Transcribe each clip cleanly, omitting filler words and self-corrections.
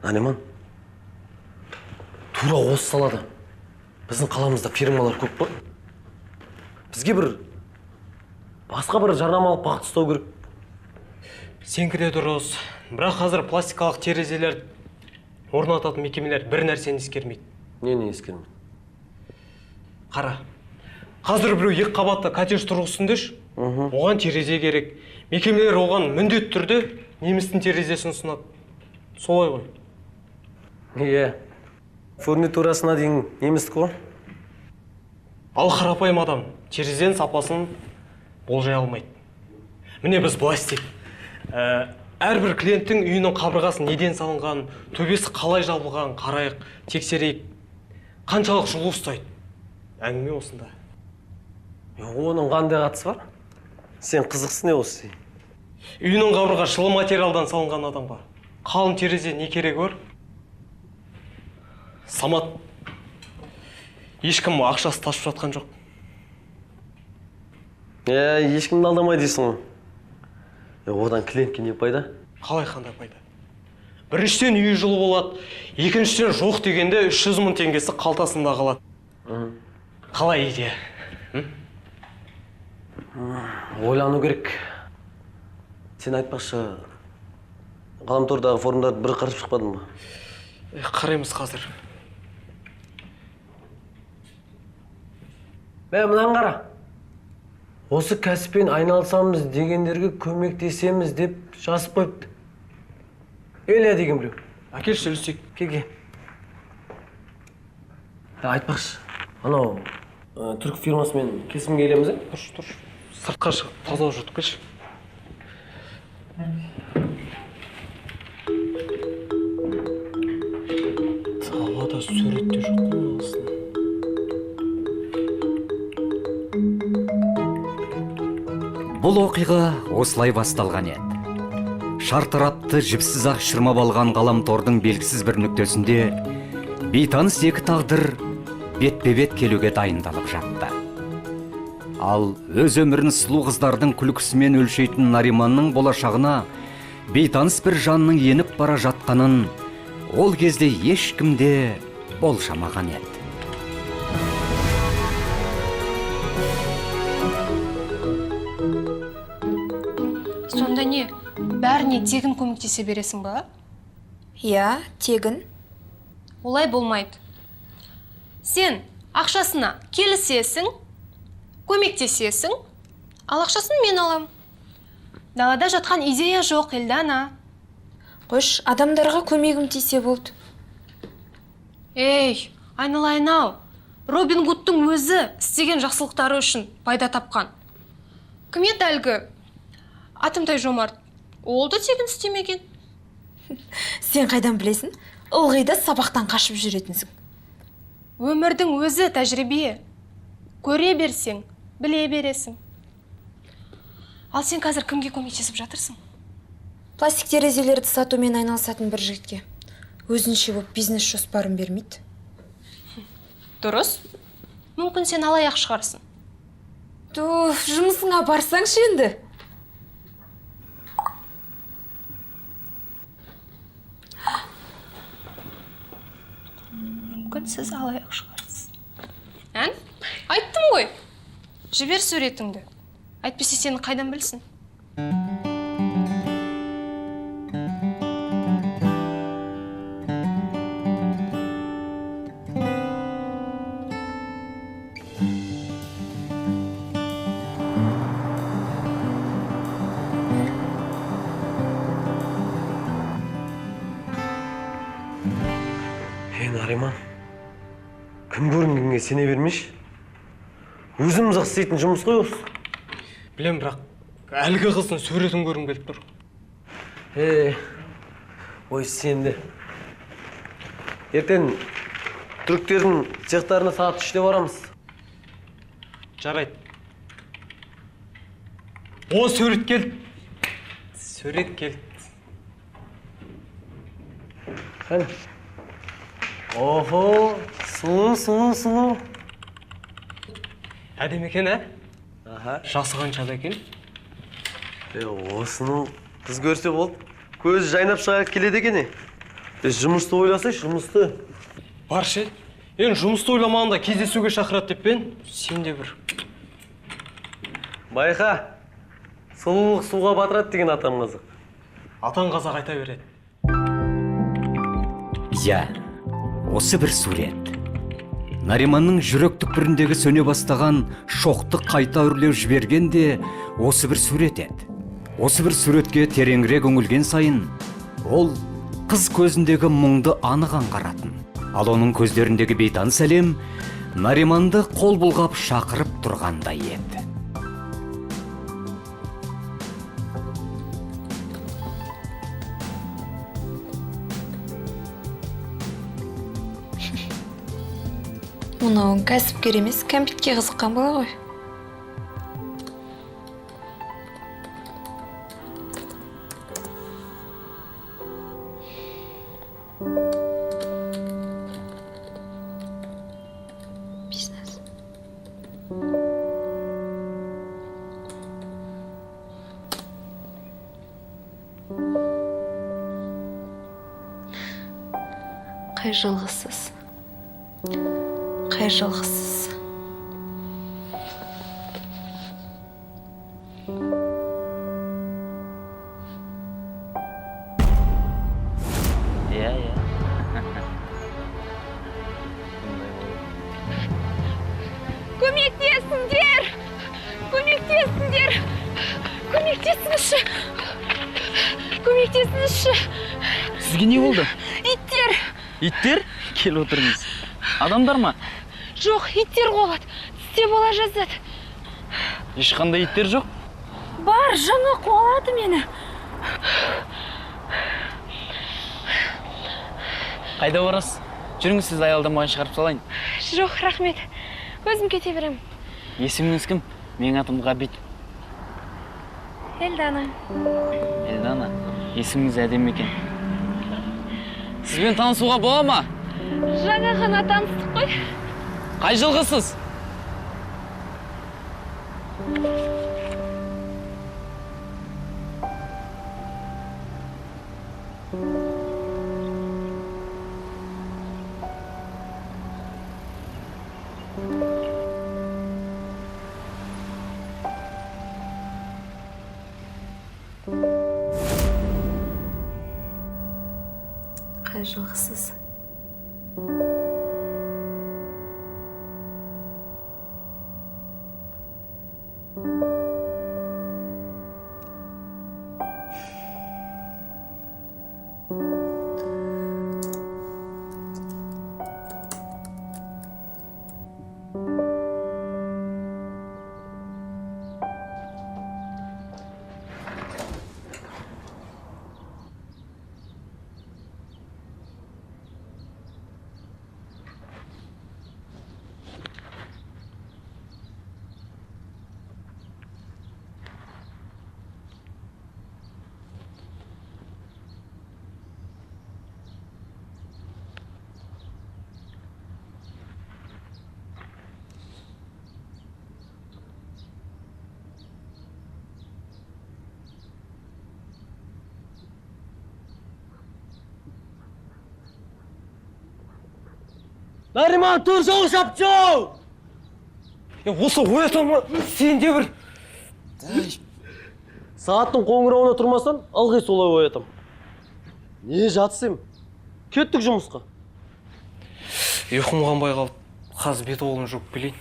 Нариман, тура осы салада біздің қаламызда фирмалар көп қой. Бізге бір басқа бір жарнамалық бағыт ұстау керек. Сенікі де дұрыс. Бірақ қазір пластикалық терезелер орнататын мекемелер бір нәрсені ескермейді. Нені ескермейді? Қара. Қазір біреу екі қабатты коттедж тұрғызсын деші, оған терезе керек. Мекемелер оған міндетті түрде немістің терезесін ұсынады. Солай ғой. Иә. Фурнитурасына дейін немістік қой. Ал қарапайым адам терезенің сапасын болжай алмайды. Міне біз былай істейік. Әрбір клиенттің үйінің қабырғасы неден салынған, төбесі қалай жабылған қарайық, тексерейік. Қаншалық жылу ұстайды. Әңгіме осында. Оның қандай қатысы бар? Сен қызықсың не осы? Үйінің қабырға жылы материалдан салынған адамға қалың терезе не керегі бар? Самат, ешкім ақшасы тасып жатқан жоқ. Ешкімді алдамай дейсің ғой. Одан клиентке не пайда? Қалай қандай пайда? Біріншіден үйі жылы болады, екіншіден жоқ дегенде 300 мың теңгесі қалтасында қалады. Қалай идея? Ойлану керек. Сен айтпақшы, ғаламтордағы форумдарды бір қарап шықпадың ба? Қараймыз қазір. Мынаны қара. Осы кәсіппен айналысамыз дегендерге көмектесеміз деп жазып қойыпты. Элия деген біреу. Әкелші сөйлесейік. Кел. Айтпақшы, анау түрік фирмасымен келісімге келеміз, ә? Тұршы, Сыртқа шығып, таза жұртып келші. Далада сурет те жоқ қой мынасының. Бұл оқиға осылай басталған еді. Шартарапты жіпсіз ақ шырмап алған ғаламтордың белгісіз бір нүктесінде бейтаныс екі тағдыр бетпе-бет келуге дайындалып жатты. Ал өз өмірін сұлу қыздардың күлкісімен өлшейтін Нариманның болашағына бейтаныс бір жанның еніп бара жатқанын ол кезде ешкім де болжамаған еді. Сонда не, бәріне тегін көмектесе бересің ба? Иә, тегін. Олай болмайды. Сен ақшасына келісесің, көмектесесің, ал ақшасын мен алам. Далада жатқан идея жоқ, Эльдана. Қойш, адамдарға көмегім тисе болды. Ей, айналайын-ау, Робин Гудтың өзі істеген жақсылықтары үшін пайда тапқан. Кім еді әлгі? Атымтай Жомарт. Ол да тегін істемеген. Сен қайдан білесің? Ылғи да сабақтан қашып жүретінсің. Өмірдің өзі тәжірибе. Көре берсең, біле бересің. Ал сен қазір кімге көмектесіп жатырсың? Пластик терезелерді сатумен айналысатын бір жігітке. Өзінше боп бизнес жоспарын бермейді. Дұрыс. Мүмкін сен алаяқ шығарсың. Туф, жұмысыңа барсаңшы енді. Мүмкін сіз алаяқ шығарсыз. Ән? Айттым ғой. Жібер суретіңді. Әйтпесе сені қайдан білсін? Нариман, кім көрінгенге сене бермеші. Өзіміз ақ істейтін жұмыс қой осы. Білем, бірақ әлгі қыздың суретін көргім келіп тұр. Ой, сен де. Ертең түріктердің цехтарына сағат 3-те барамыз. Жарайды. О, сурет келді. Сурет келді. Қане? Охо, сұлу, сұлу, сұлу. Әдемі екен, ә? Аха. Жасы қаншада екен? Осыны қыз көрсе болды. Көзі жайнап шыға келеді екен. Жұмысты ойласайшы, жұмысты. Бар ше. Енді жұмысты ойламағанда кездесуге шақырады деп пен? Сен де бір. Байқа, сұлулық суға батырады деген атам қазақ. Атаң қазақ айта береді. Иә, осы бір сурет. Нариманның жүрек түкпіріндегі сөне бастаған шоқты қайта үрлеп жіберген де осы бір сурет еді. Осы бір суретке тереңірек үңілген сайын, ол қыз көзіндегі мұңды анық аңғаратын. Ал оның көздеріндегі бейтаныс әлем Нариманды қол бұлғап шақырып тұрғандай еді. Мынауың кәсіпкер емес, кәмпитке қызыққан бала ғой. Бизнес. Қай жылғысыз? Қай жылғысыз? Иә, иә. Көмектесіңдер! Көмектесіңдер! Көмектесіңізші! Көмектесіңізші! Сізге не болды? Иттер! Иттер? Кел отырыңыз. Адамдар ма? Жоқ, иттер қуалады. Тістеп ала жаздады. Ешқандай иттер жоқ? Бар, жаңа қуалады мені. Қайда барасыз? Жүріңіз, сіз аялдамаған шығарып салайын. Жоқ, рахмет. Өзім кете беремін. Есіміңіз кім? Менің атым Ғабит. Эльдана. Эльдана, есіміңіз әдемі екен. Сізбен танысуға бола ма? Жаңа ғана таныстық қой. Қай жылғысыз? Қай жылғысыз? Нариман, тұр, жол шапчау! Осы оята ма? Сен де бір. Сағаттың қоңырауына тұрмасаң, ылғи солай оятам. Не жатсым? Кеттік жұмысқа. Ұйқым қанбай қалды. Қазір бет қолым жуып келейін.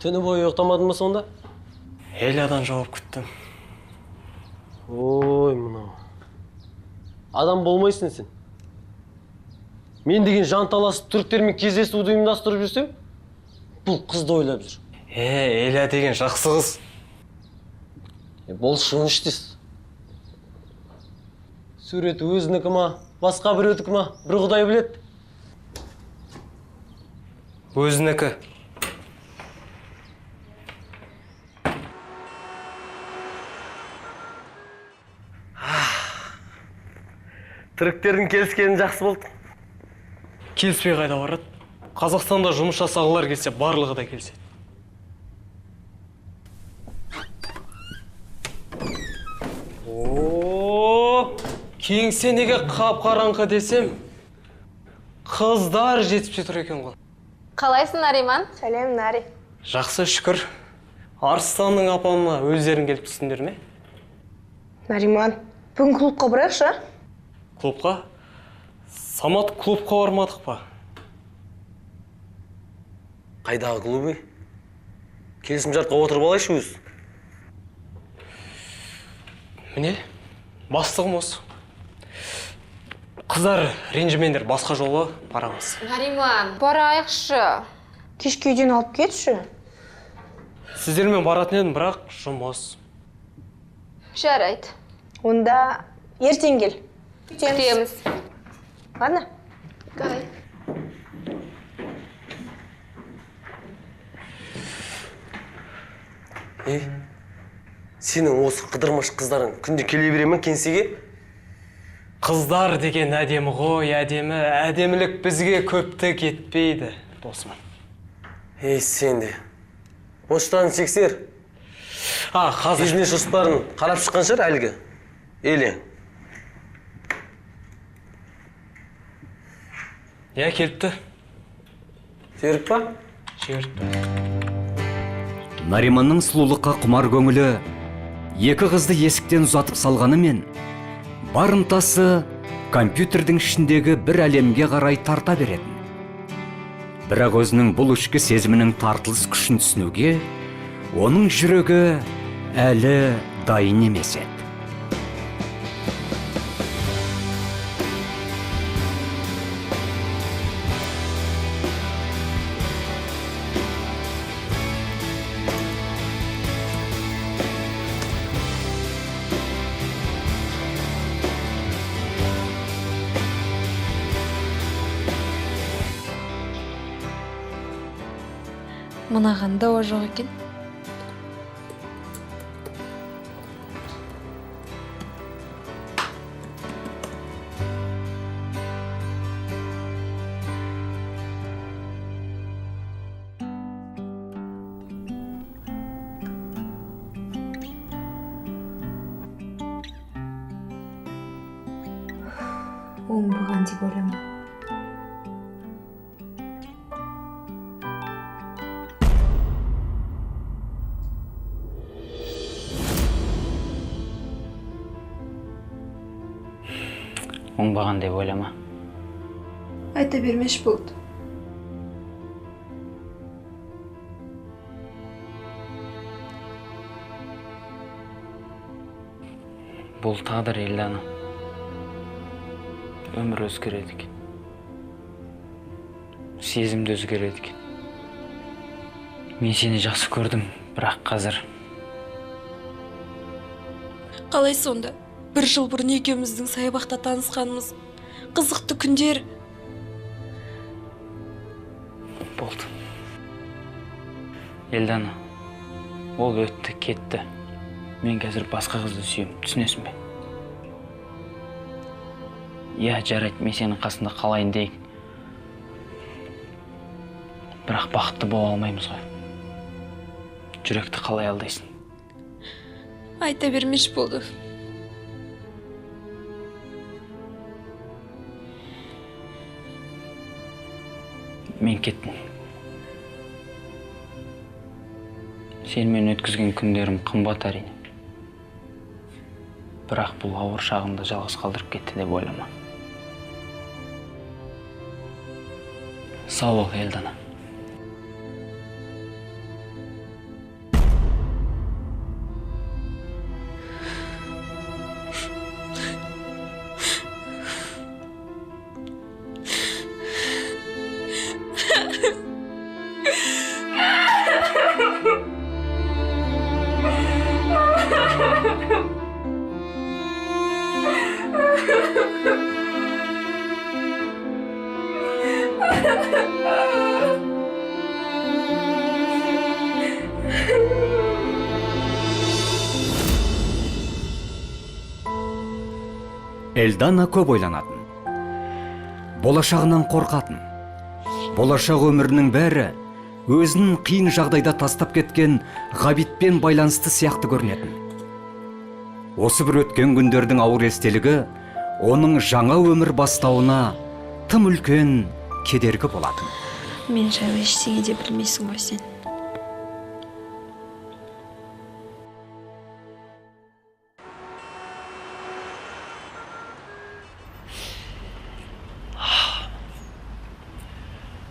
Түні бойы ұйықтамадың ба сонда? Элядан жауап күттім. Ой, мынау. Адам болмайсың сен. Мен деген жанталасып түріктермен кездесуді ұйымдастырып жүрсем, бұл қызды ойлап жүр. Эля деген жақсы қыз. Бұл шын іштес. Сурет өзінікі ма, басқа біреудікі ма, бір құдай біледі. Өзінікі. Түріктердің келіскені жақсы болды. Келіспей қайда барады? Қазақстанда жұмыс жасағылар келсе, барлығы да келіседі. О, кеңсе неге қап-қараңғы десем, Қыздар жетіспей тұр екен ғой. Қалайсың, Нариман? Сәлем, Нари. Жақсы, шүкір. Арыстанның апамына өздерің келіп түстіңдер ме? Нариман, бүгін клубқа барайықшы, а? Клубқа? Самат, клубқа бармадық па? Қайдағы клубы? Келісімшартқа отырып алайыншы өз. Міне, бастығым осы. Қыздар, ренжімеңдер, басқа жолы барамыз. Нариман, барайықшы. Кешке үйден алып кетші. Сіздермен баратын едім, бірақ жұмыс. Жарайды. Онда ертең кел. Күтеміз. Ладно? Давай. Е, сенің осы қыдырмаш қыздарың күнде келе бере ме кеңсеге? Қыздар деген әдемі ғой, әдемі. Әдемілік бізге көпті кетпейді, досым. Ей, сен де. Поштаны тексер. А, қазір. Бизнес жоспарын қарап шыққан шығар әлгі. Еле. Иә, келіпті. Жіберіп па? Жіберіпті. Нариманның сұлулыққа құмар көңілі екі қызды есіктен ұзатып салғанымен, бар ынтасы компьютердің ішіндегі бір әлемге қарай тарта беретін. Бірақ өзінің бұл ішкі сезімінің тартылыс күшін түсінуге оның жүрегі әлі дайын емес еді. Мынаған дауа жоқ екен. Оңбаған деп ойлама. Оңбаған деп ойлама. Айта бермеші болды. Бұл тағдыр, Елдана. Өмір өзгереді екен. Сезім де өзгереді екен. Мен сені жақсы көрдім, бірақ қазір. Қалай сонда? Бір жыл бұрын екеуміздің саябақта танысқанымыз, қызықты күндер. Болды. Елдана, ол өтті, кетті. Мен қазір басқа қызды сүйемін, түсінесің бе? Иә, жарайды, мен сенің қасында қалайын дейін. Бірақ бақытты бола алмаймыз ғой. Жүректі қалай алдайсың? Айта бермеш болды. Мен кеттім. Сенімен өткізген күндерім қымбат әрине. Бірақ бұл ауыр шағымда жалғыз қалдырып кетті деп ойлама. Сау бол, Елдана. Эльдана көп ойланатын. Болашағынан қорқатын. Болашақ өмірінің бәрі өзін қиын жағдайда тастап кеткен Ғабитпен байланысты сияқты көрінетін. Осы бір өткен күндердің ауыр естелігі оның жаңа өмір бастауына тым үлкен кедергі болатын. Мен жайлы ештеңе де білмейсің ғой сен.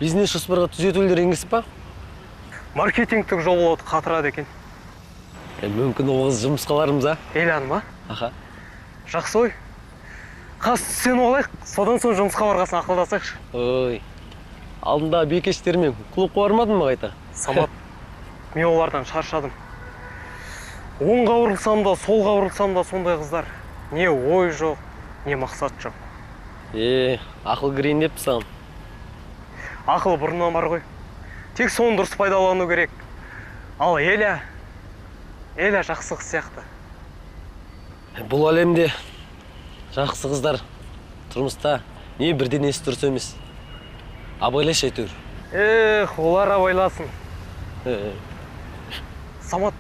Бизнес жоспарға түзетулер енгізіп па? Маркетингтік жобалауды қатырады екен. Мүмкін ол қыз жұмысқа алармыз, а? Эльаны ма? Аха. Жақсы ой. Қас сен олайық, содан соң жұмысқа барғасын ақылдасайықшы. Ой, алдында бекештермен клубқа бармадың ба қайта? Самат, мен олардан шаршадым. Оңға бұрылсам да, солға бұрылсам да сондай қыздар. Не ой жоқ, не мақсат жоқ. Ақыл кірейін депті саған. Ақыл бұрыннан бар ғой. Тек соны дұрыс пайдалану керек. Ал Эля жақсы қыз сияқты. Бұл әлемде жақсы қыздар тұрмыста не бірден есі дұрыс емес. Абайлашы әйтеуір. Эх, олар абайласын. Самат,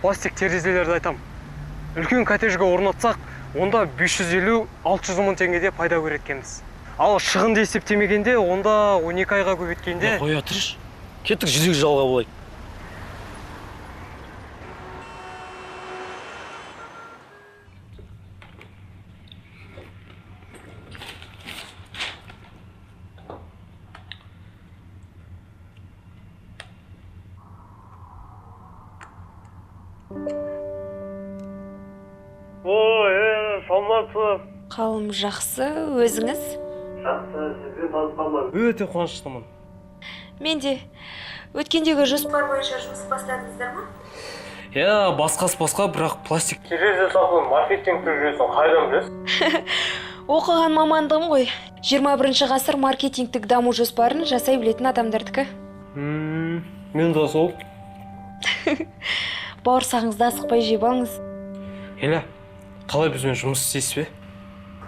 пластик терезелерді айтам. Үлкен коттеджге орнатсақ, онда 550-600 мың теңгеде пайда көреді екенбіз. Ал шығынды есептемегенде, онда 12 айға көбейткенде... Қоя тұршы. Кеттік жүзік жалға болайық. Ой, саламатсыз. Қалым жақсы, өзіңіз? Жақсы, сізбен танысқаныма өте қуаныштымын. Мен де. Өткендегі жоспар бойынша жұмыс бастадыңыздар ма? Иә, басқасы басқа, бірақ пластик терезе сатылым маркетингтік жүйесін қайдан білесіз? Оқыған мамандығым ғой. 21-ші ғасыр маркетингтік даму жоспарын жасай білетін адамдардікі. Мен де сол. Бауырсағыңызды асықпай жеп алыңыз. Эля, қалай бізбен жұмыс істейсіз бе?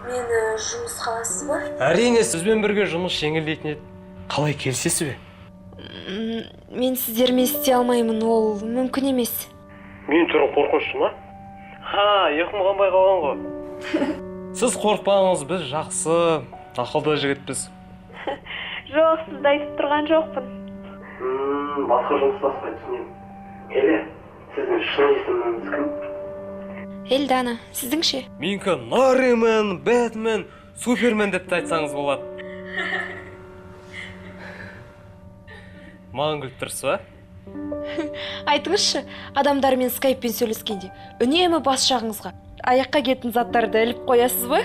Мені жұмысқа аласыз ба? Әрине, сізбен бірге жұмыс жеңілдейтін еді. Қалай, келісесіз бе? Мен сіздермен істей алмаймын, ол мүмкін емес. Менің түрім қорқынышты ма? Ха, ұйқым қанбай қалған ғой. Сіз қорықпаңыз, біз жақсы, ақылды жігітпіз. Жоқ, сізді айтып тұрған жоқпын. Басқа жұмыстаспай түсінемін. Эля, сіздің шын есіміңіз кім? Эльдана, сіздің ше? Менікі Наримен, Бэтмен, Супермен деп те айтсаңыз болады. Маған күліп тұрсыз ба? Айтыңызшы, адамдармен скайппен сөйлескенде үнемі бас жағыңызға аяққа киетін заттарды іліп қоясыз ба?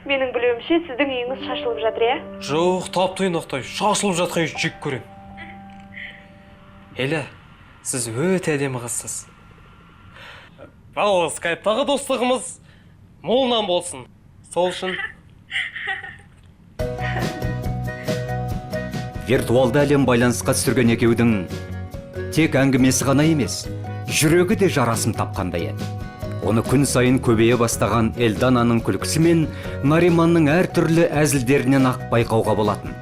Менің білуімше, сіздің үйіңіз шашылып жатыр, иә? Жоқ, тап-тұйнақтай шашылып жатқан үйді жек көрем. Эля, сіз өте әдемі қызсыз. Ал скайптағы достығымыз молынан болсын. Сол үшін... Виртуалды әлем байланысқа түсірген екеудің тек әңгімесі ғана емес, жүрегі де жарасым тапқандай еді. Оны күн сайын көбейе бастаған Эльдананың күлкісі мен Нариманның әртүрлі әзілдерінен ақ байқауға болатын.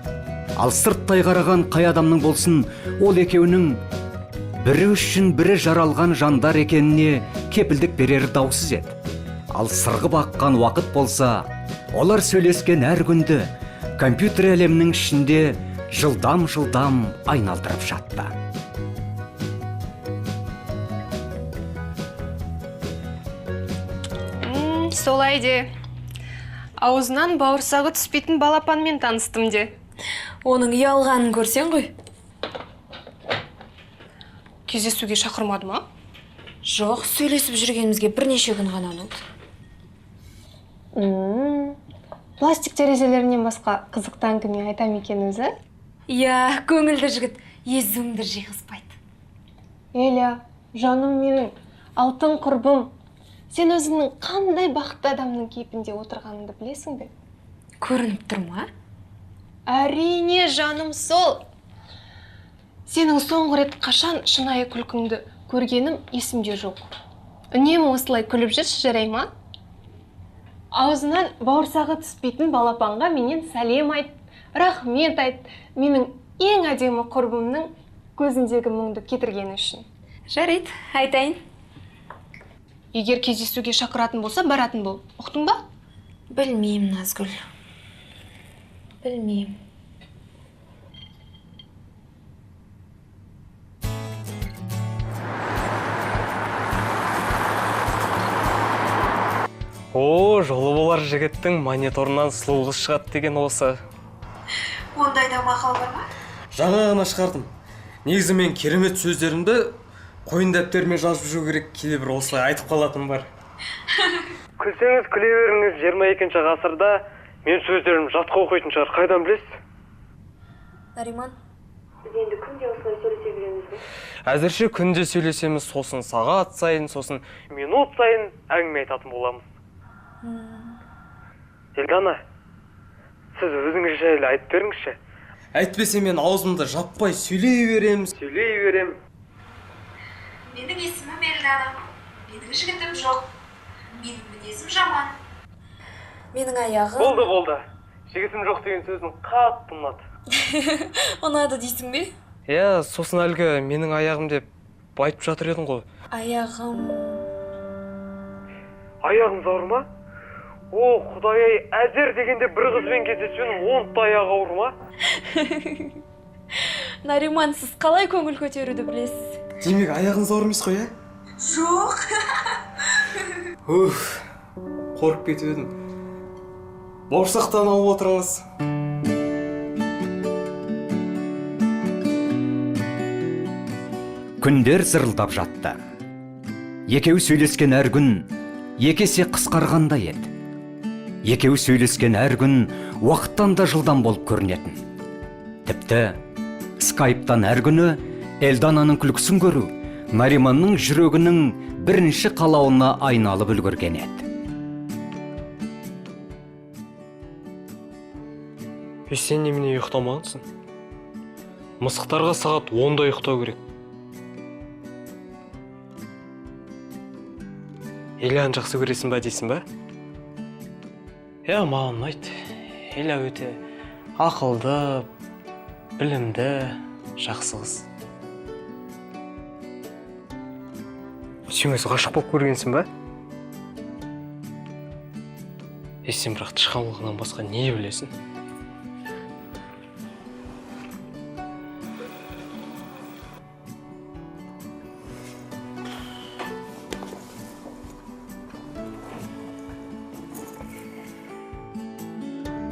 Ал сырттай қараған қай адамның болсын, ол екеуінің бірі үшін бірі жаралған жандар екеніне кепілдік берер даусыз еді. Ал сырғып аққан уақыт болса, олар сөйлескен әр күнді компьютер әлемінің ішінде жылдам-жылдам айналдырып жатты. Солай де. Аузынан бауырсағы түспейтін балапанмен таныстым де. Оның ұялғанын көрсең ғой. Кездесуге шақырмады ма? Жоқ, сөйлесіп жүргенімізге бірнеше күн ғана болды. Пластик терезелерінен басқа қызықты әңгіме айтам екен өзі? Иә, көңілді жігіт, езуіңді жиғызбайды. Эля, жаным менің, алтын құрбым, сен өзіңнің қандай бақытты адамның кейпінде отырғаныңды білесің бе? Көрініп тұр ма? Әрине, жаным сол. Сенің соңғы рет қашан шынайы күлкіңді көргенім есімде жоқ. Үнемі осылай күліп жүрші, жарай ма? Аузынан бауырсағы түспейтін балапанға менен сәлем айт, рахмет айт, менің ең әдемі құрбымның көзіндегі мұңды кетіргені үшін. Жарайды, айтайын. Егер кездесуге шақыратын болса, баратын бол. Ұқтың ба? Білмеймін, Назгүл. Білмеймін. О, жолы болар жігіттің мониторынан сұлу қыз шығады деген осы. Ондай да мақал бар ма? Жаңа ғана шығардым. Негізі мен керемет сөздерімді қойын дәптеріме жазып жүру керек, кейде бір осылай айтып қалатыным бар. Күлсеңіз күле беріңіз, 22-ші ғасырда мен сөздерім жатқа оқитын шығар, қайдан білесіз? Нариман, біз енді күнде осылай сөйлесе береміз бе? Әзірше күнде сөйлесеміз, сосын сағат сайын, сосын минут сайын әңгіме айтатын боламыз. Елдана, сіз өзіңіз жайлы айтып беріңізші. Әйтпесе мен аузымды жаппай сөйлей берем, сөйлей берем. Менің есімім Елдана. Менің жігітім жоқ. Менің мінезім жаман. Менің аяғым... Болды, болды. Жігітім жоқ деген сөзің қатты ұнады. Ұнады дейсің бе? Иә, сосын әлгі менің аяғым деп айтып жатыр едің ғой. Аяғым... Аяғыңыз ауыр ма? О, құдай-ай, әзер дегенде бір қызбен кездесуінің 10 аяғы ауыр ма? Нариман, сіз қалай көңіл көтеруді білесіз? Демек, аяғыңыз ауыр емес қой, ә? Жоқ. Уф, қорқып кетіп едім. Бауырсақтан алып отырыңыз. Күндер зырылдап жатты. Екеуі сөйлескен әр күн екі есе қысқарғандай еді. Екеуі сөйлескен әр күн уақыттан да жылдам болып көрінетін. Тіпті скайптан әр күні Элдананың күлкісін көру Нариманның жүрегінің бірінші қалауына айналып үлгерген еді. Сен немене ұйықтамағансың? Мысықтарға сағат 10-да ұйықтау керек. Эляны жақсы көресің ба дейсің ба? Иә, маған ұнайды. Эля өте ақылды, білімді, жақсы қыз. Сен өзі ғашық болып көргенсің ба? Сен бірақ тышқанлығынан басқа не білесің?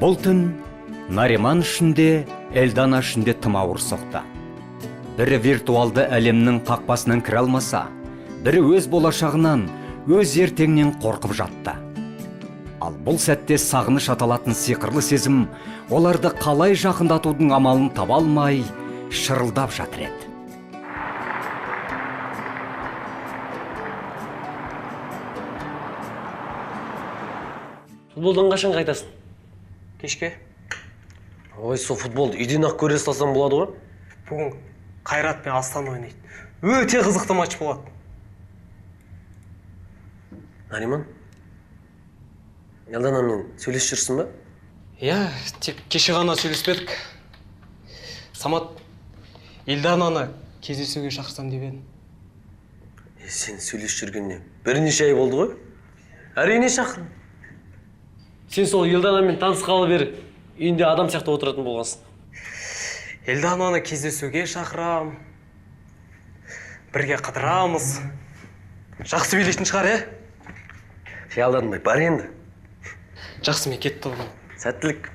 Бұл түн Нариман үшін де, Элдана үшін де тым ауыр соқты. Бірі виртуалды әлемнің қақпасынан кіре алмаса, бірі өз болашағынан, өз ертеңнен қорқып жатты. Ал бұл сәтте сағыныш аталатын сиқырлы сезім оларды қалай жақындатудың амалын таба алмай, шырылдап жатыр еді. Футболдан қашан қайтасың? Кешке. Ой, сол футболды үйден ақ көре салсам болады ғой. Бүгін Қайрат пен Астана ойнайды. Өте қызықты матч болады. Нариман, Елданамен сөйлесіп жүрсің ба? Иә, тек кеше ғана сөйлеспедік. Самат, Елдананы кездесуге шақырсам деп едім. Сен сөйлесіп жүргеніне бірнеше ай болды ғой. Әрине шақыр. Сен сол Елданамен танысқалы бері үйінде адам сияқты отыратын болғансың. Елдананы кездесуге шақырам. Бірге қыдырамыз. Жақсы билейтін шығар, е? Қиялданбай, бар енді. Жақсы, мен кетті оған. Сәттілік.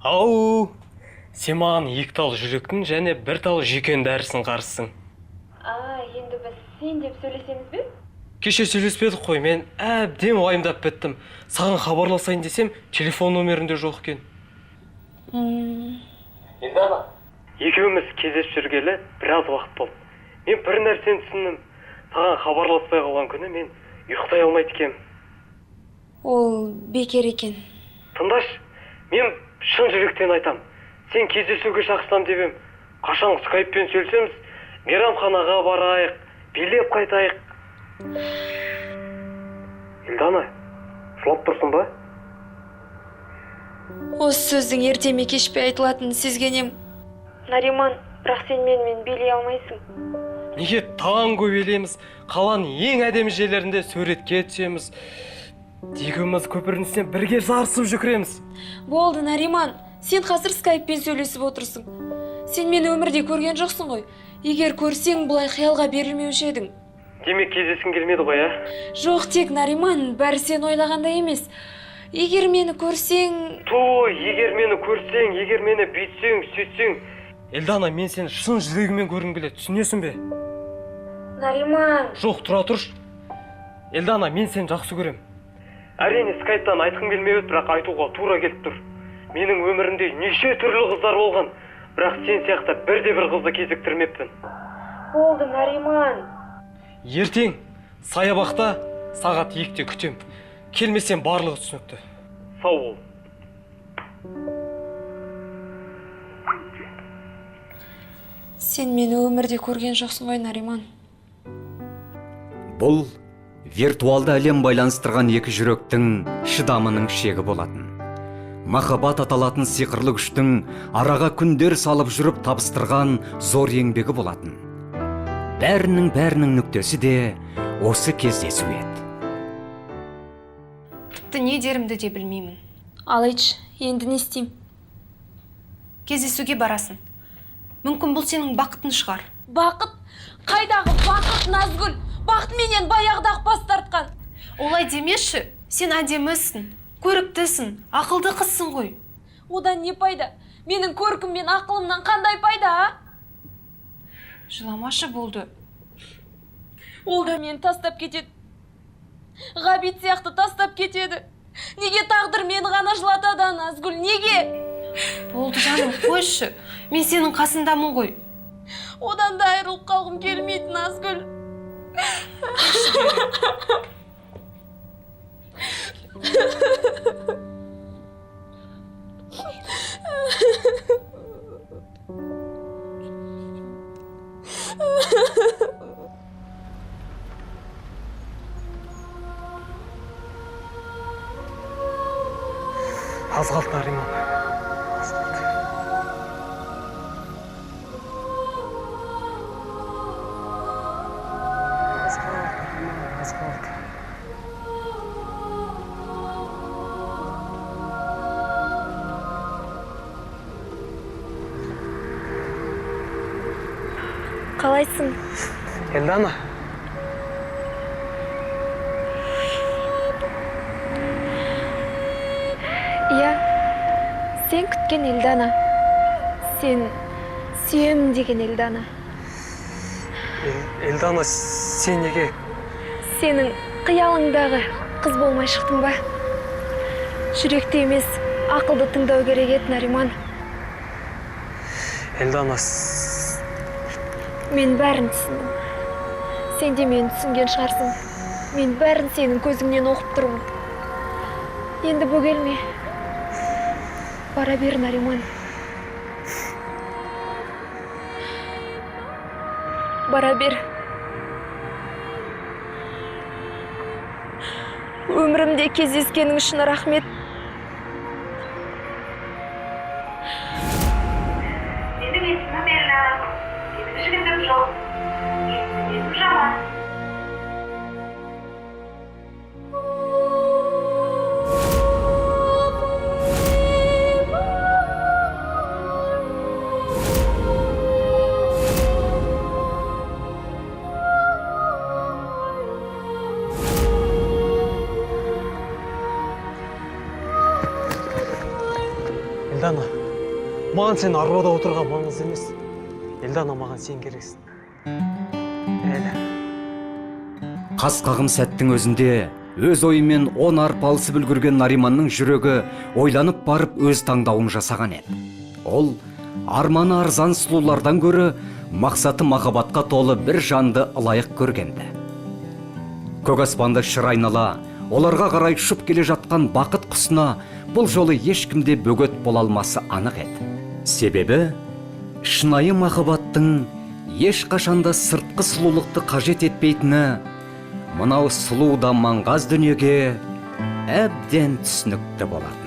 Ау, сен маған 2 тал жүректің және 1 тал жүйкен дәрісін қарсысың. Енді біз сен деп сөйлесеміз бе? Кеше сөйлеспедік қой, мен әбден уайымдап біттім. Саған хабарласайын десем, телефон номерінде жоқ екен. Елдана, екеуміз кездесіп жүргелі біраз уақыт болды. Мен бір нәрсені түсіндім. Саған хабарласпай қалған күні мен ұйықтай алмайды екенмін. Ол бекер екен. Тыңдашы, мен шын жүректен айтам. Сен кездесуге шақырсам деп ем. Қашан скайппен сөйлесеміз, мейрамханаға барайық, билеп қайтайық. Елдана, жылап тұрсың ба? Осы сөздің ерте ме кеш пе айтылатынын сезген ем. Нариман, Бірақ сен менімен билей алмайсың. Неге танго билейміз, қаланың ең әдемі жерлерінде суретке түсеміз. Екеуміз көпірдің үстінен бірге жарысып жүгіреміз. Болды, Нариман, сен қазір скайппен сөйлесіп отырсың. Сен мені өмірде көрген жоқсың ғой. Егер көрсең, бұлай қиялға берілмеуші едің. Демек, кездескің келмеді ғой, ә? Жоқ, тек Нариман, бәрі сен ойлағандай емес. Егер мені көрсең. Ту, егер мені көрсең, егер мені бүйтсең, сөйтсең. Эльдана, мен сені шын жүрегіммен көргім келеді, түсінесің бе? Нариман. Жоқ, тұра тұршы. Эльдана, мен сені жақсы көрем. Әрине, скайптан айтқым келмеп еді, бірақ айтуға тура келіп тұр. Менің өмірімде неше түрлі қыздар болған, бірақ сен сияқты бірде-бір қызды кезіктірмеппін. Болды, Нариман. Ертең саябақта сағат 2-де күтем. Келмесем барлығы түсінікті. Сау бол. Сен мені өмірде көрген жоқсың ғой, Нариман. Бұл виртуалды әлем байланыстырған екі жүректің шыдамының шегі болатын. Махаббат аталатын сиқырлы күштің араға күндер салып жүріп табыстырған зор еңбегі болатын. Бәрінің нүктесі де осы кездесу еді. Тіпті не дерімді де білмеймін. Ал айтшы, енді не істеймін? Кездесуге барасың. Мүмкін бұл сенің бақытың шығар. Бақыт? Қайдағы бақыт, Назгүл? Бақыт менен баяғыда-ақ бас тартқан. Олай демеші, сен әдемісің, көріктісің, ақылды қызсың ғой. Одан не пайда? Менің көркім мен ақылымнан қандай пайда, а? Жыламашы болды. Ол да мені тастап кетеді. Ғабит сияқты тастап кетеді. Неге тағдыр мені ғана жылатады, Назгүл, неге? Болды жаным, қойшы. Мен сенің қасындамын ғой. Одан да айырылып қалғым келмейді, Назгүл. Аз қалды, Нариман. Аз қалды. Аз қалды, Нариман, аз қалды. Қалайсың? Эльдана. Иә, сен күткен Эльдана. Сен сүйемін деген Эльдана. Эльдана, сен неге? Сенің қиялыңдағы қыз болмай шықтым ба? Жүректі емес, ақылды тыңдау керек еді, Нариман. Эльдана, Мен бәрін түсіндім. Сен де мені түсінген шығарсың. Мен бәрін сенің көзіңнен оқып тұрмын. Енді бөгелме. Бара бер, Нариман. Бара бер. Өмірімде кездескенің үшін рахмет. Менің есімім Эльнара. Менің жігітім жоқ. Менің мінезім жаман. Эльдана, маған сен арбада отырған маңызды емес. Эльдана, маған сен керексің. Эля. Қас қағым сәттің өзінде өз ойымен он арпалысып үлгерген Нариманның жүрегі ойланып барып өз таңдауын жасаған еді. Ол арманы арзан сұлулардан гөрі мақсаты махаббатқа толы бір жанды ылайық көргенді. Көк аспанда шыр айнала, оларға қарай ұшып келе жатқан бақыт құсына бұл жолы ешкімде бөгет бола алмасы анық еді. Себебі шынайы махаббаттың ешқашанда сыртқы сұлулықты қажет етпейтіні мынау сұлу да маңғаз дүниеге әбден түсінікті болатын.